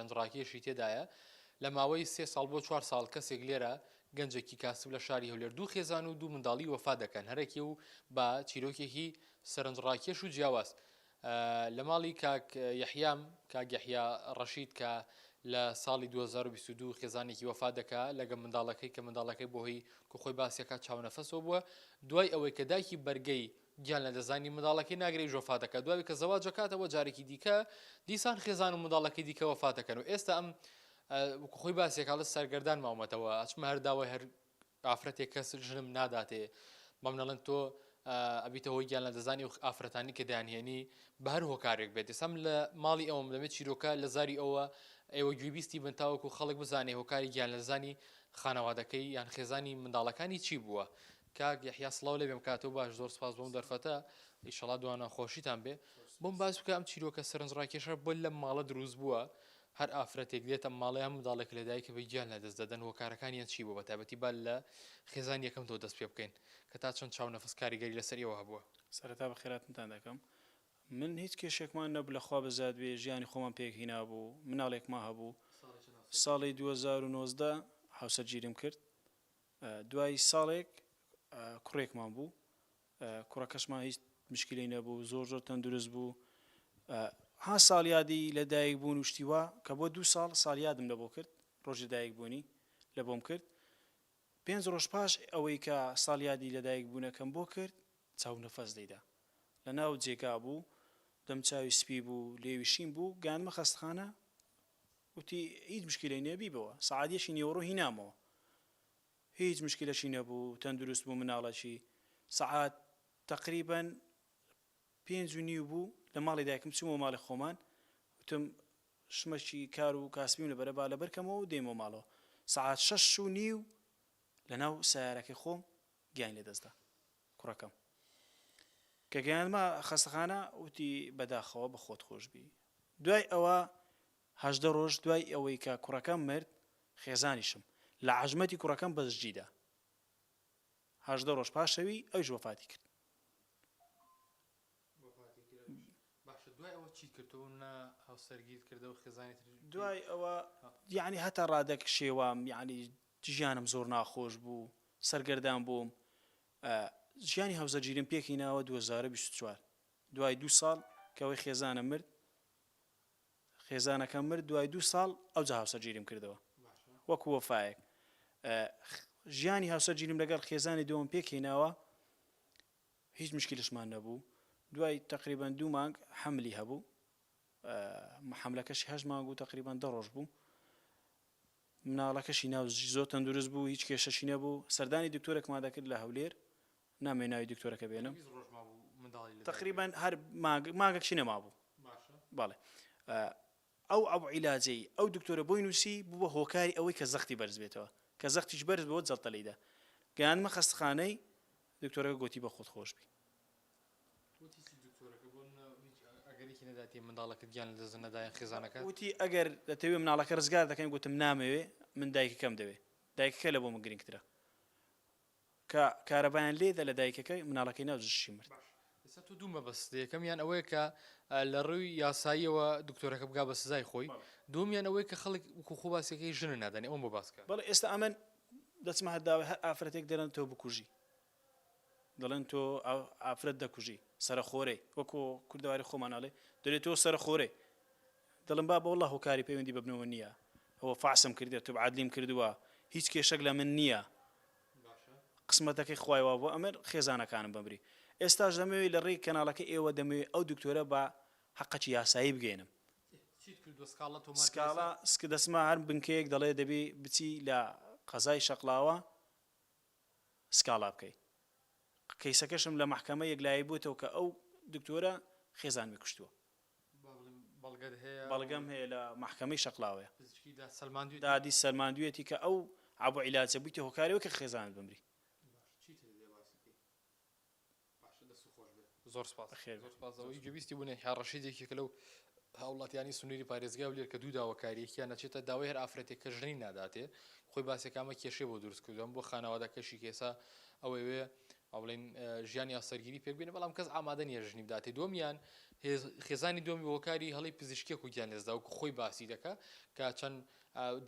سەرنجڕاکێشی تێدایە لە ماوەی سێ ساڵ بۆ چوار ساڵ کەسێک لێرە گەنجێکی کاسب لە شاری هەولێر دوو خێزان و دوو منداڵی وەفات دەکەن هەرەکێ و بە چیرۆکێکی سەرنجڕاکێش و جیاواز لە ماڵی کاک یەحیام، کاک یەحیا ڕەشید کە لە ساڵی 2022 خێزانێکی وەفات دەکا لەگە منداڵەکەی کە منداڵەکەی بۆهی کو خۆی باسیەکە چاونەفەسەوە بووە دوای ئەوەی کە دایکی بەرگەی گیان لەدەستدانی منداڵەکەی ناگرێ ئیش وەفات دەکات دوای کە زەواج دەکاتەوە جارێکی دیکە دیسان خێزان و منداڵەکەی دیکە وەفات دەکەن و ئێستا ئەم وەکو خۆی باسیەکە ئەڵێ سەرگەردان ماومەتەوە ئەچمە هەر داوای هەر ئافرەتێک کەس ژنم ناداتێ بەم نەڵێن تۆ ئەبیتە هۆی گیان لەدەستدانی و ئافرەتانی کە دەیانهێنی بە هەر هۆکارێک بێت ئێستا من لە ماڵی ئەوم دەمێت چیرۆکە لە زاری ئەوە ئێوە گوێبیستی بن تاوەکو خەڵک بزانێ هۆکاری گیان لەدەستدانی خانەوادەکەی یان خێزانی منداڵەکانی چی بووە کاک یەحیا سڵاو لێ بێم کاتەوە باش زۆر سپاس بۆم دەرفەتە ئیشەڵا دوانە خۆشیتان بێ بۆم باس بکە ئەم چیرۆکە سەرنجڕاکێشە بۆ لەم ماڵە دروست بووە هەر ئافرەتێک دێتە ماڵێ هەم منداڵێک لە دایکە بە گیان لە دەست دەدەن هۆکارەکانیان چی بوو بە تایبەتی با لە خێزانی یەکەم تۆ دەست پێ بکەین کە تا چەند چاو نەفس کاریگەری لەسەر ئێوە هەبووە. سەرەتا بەخێراتنتان دەکەم من هیچ کێشێکمان نەبوو لە خوا بەزیاد بێ ژیانی خۆمان پێک هینابوو مناڵێکمان هەبوو ساڵی 2019 هاوسەرگیریم کرد دوای ساڵێک کوڕێکمان بوو کوڕەکەشمان هیچ مشکلەی نەبوو زۆر زۆر تەندروست بوو ها ساڵیادی لە دایک بوون و شتی وا کە بۆ دوو ساڵ ساڵیادم لە بۆ کرد ڕۆژی دایک بوونی لە بۆم کرد پێنج ڕۆژ پاش ئەوەی کە ساڵیادی لە دایک بوونەکەم بۆ کرد چاو نەفەس لێدا لە ناو جێگا بوو دەمچاوی سپی بوو لێوی شین بوو گەیاندمە خەستخانە وتی هیچ مشکلەی نیە بیبەوە سەعات یەکی نیوەڕۆ هینامەوە هیچ مشکلەشی نەبوو تەندروست بوو مناڵەکی سەعات تەقریبەن پێنج و نیو بوو لە ماڵی دایکم چوومەوە ماڵی خۆمان وتم شمەکی کار و کاسبیم لەبەرە با لەبەر کەمەوە و دێمەوە ماڵەوە سەعات شەش و نیو لەناو سەیارەکەی خۆم گیانی لەدەستدا کوڕەکەم کە گەیاندمە خەستەخانە وتی بەداخەوە بە خۆت خۆش بی دوای ئەوە 18 ڕۆژ دوای ئەوەی کە کوڕەکەم مرد خێزانیشم لە عەژمەتی کوڕەکەم بەزجیدا 18 ڕۆژ پاشەوی ئەویش وەفاتی کرد. باشە دوای ئەوە چیت کرد تۆ نا هاوسەرگیرت کردەوە خێزانی تر دوای ئەوە یعنی هەتا ڕادەک شێوام یعنی ژیانم زۆر ناخۆش بوو سەرگەردان بووم ژیانی هاوسەرگیریم پێکهیناوە 2024 دوای دوو ساڵ کەەوەی خێزانە مرد خێزانەکەم مرد دوای دوو ساڵ ئەوجا هاوسەرگیریم کردەوە وەکو وەفایەک ژیانی هاوسەرگیریم لەگەڵ خێزانی دووەم پێکهیناوە هیچ مشکلشمان نەبوو دوای تقریبان دوو مانگ حملی هەبوو حملەکەشی هەشت مانگ و تقریبان دە ڕۆژ بوو مناڵەکەشی ناو زۆر تەندروست بوو هیچ کێشەشی نەبوو سەردانی دکتۆرێکمان دەکرد لە هەولێر نامەوێ ناوی دکتۆرەکە بێنم تقریبا هەر مانگەکشی نەمابوو بەڵێ ئەو ئەو عیلاجەی ئەو دکتۆرە بۆی نووسی بوو بە هۆکاری ئەوەی کە زەختی بەرز بێتەوە کە زەختیش بەرز بەوە جەڵتە لیدا گەیاندمە خەستخانەی دکتۆرەکە گۆتی بە خۆت خۆش بی وتی چی دکتۆرەکە بۆ نمونە هیچ ئەگەرێکی نەداتێ منداڵەکەت گیان لەدەست نەدا یان خێزانەکەت؟ وتی ئەگەر دەتەوێ مناڵەکە ڕزگار دەکەین گوتم نامەوێ من دایکەکەم دەوێ دایکەکە لە بۆ من گرنگترە کە کارەبایان لێدا لە دایکەکە مناڵەکەی ناو زشی مرد. باش ئێستا تۆ دوو مەبەست یەکەمیان ئەوەیە کە لە ڕووی یاساییەوە دکتۆرەکە بگا بە سزای خۆی دووەمیان ئەوەیە کە خەڵک وەکو خۆ باسیەکەی ژنە نادەنێ ئەوم بۆ باس کە. بەڵێ ئێستا ئەمن دەچمە هەر داوای هەر ئافرەتێک دەرن تۆ بکوژی دەڵێن تۆ ئافرەت دەکوژی سەرەخۆرەی وەکۆ کوردەواری خۆمان ئەڵێ دەرێ تۆ سەرەخۆرەی دەڵم بابە والله هۆکاری پەیوەندی بە بنەوە نییە ئەوە فاسم کردێ تو عادلیم کردووە هیچ کێشەک لە من نییە قسمەتەکەی خوای وا بوو ئەمر خێزانەکانم بمری ئێستاش دەمەوێت لە ڕێی کەناڵەکە ئێوە دەمەوێت ئەو دکتۆرە بە حەقەکی یاسایی بگەێنم سکاڵا سک دەسمە هەر بنکەیەک دەڵێ دەبی بچی لە قەزای شەقلاوە سکاڵا بکەی کەیسەکەشم لە مەحکەمە یەکلایی بووتەوە کە ئەو دکتۆرە خێزانمی کوشتووە. بەڵگەت هەیە؟ بەڵگەم هەیە لە مەحکەمەی شەقلاوەیە. پزیشکی داد سەلماندویەتی؟ دادی سەلماندویەتی کە ئەو عەبو عیلاجە بوویتە هۆکاری ئەوەی کە خێزانت بمری. باشە چیت هەیە باسی بکەی؟ باشە دەست خۆش بێ زۆر سپاس بەخێر زۆر سپاس ئەوەی گوێبیستی بوون یحیی ڕەشید یەکێکە لەو هاوڵاتیانی سنووری پارێزگای هەولێر کە دوو داواکاری یەکیان ئەچێتە داوای هەر ئافرەتێک کە ژنی ناداتێ خۆی باسێکە ئەمە کێشەی بۆ دروست کردووە بۆ خانەوادەکەشی کە ئێستا ئەوەیەوێ با بڵێین ژیانی هاوسەرگیری پێک بێنێ بەڵام کەس ئامادە نییە ژنی بداتێ دووەمیان. خێزانی دووەمی بە هۆکاری هەڵەی پزیشکیەک و گیان لەدەستدا وەکو خۆی باسی دەکا کە چەند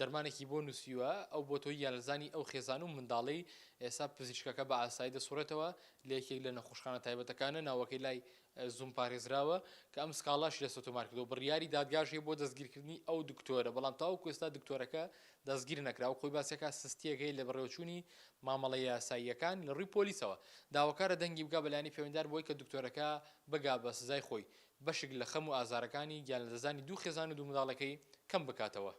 دەرمانێکی بۆ نووسیوە ئەو بۆتە هۆی گیانلەدەستدانی ئەو خێزان و منداڵەی ئێستا پزیشکەکە بە ئاسایی دەسوڕێتەوە لە یەکێک لە نەخۆشخانە تایبەتەکانە ناوەکەی لای زووم پارێزراوە کە ئەم سکاڵاشی لەسەر تۆمار کردووە بڕیاری دادگاش هەیە بۆ دەستگیرکردنی ئەو دکتۆرە بەڵام تاوەکو ئێستا دکتۆرەکە دەستگیر نەکراوە خۆی باسەکە سستیەک هەیە لە بەڕێوەچوونی مامەڵە یاساییەکان لە ڕووی پۆلیسەوە داواکارە دەنگی بگا بە لایەنی پەیوەندیدار بۆی کە دکتۆرەکە بگا بە سزای خۆی بەشێک لە خەم و ئازارەکانی گیانلەدەستدانی دوو خێزان و دوو منداڵەکەی کەم بکاتەوە.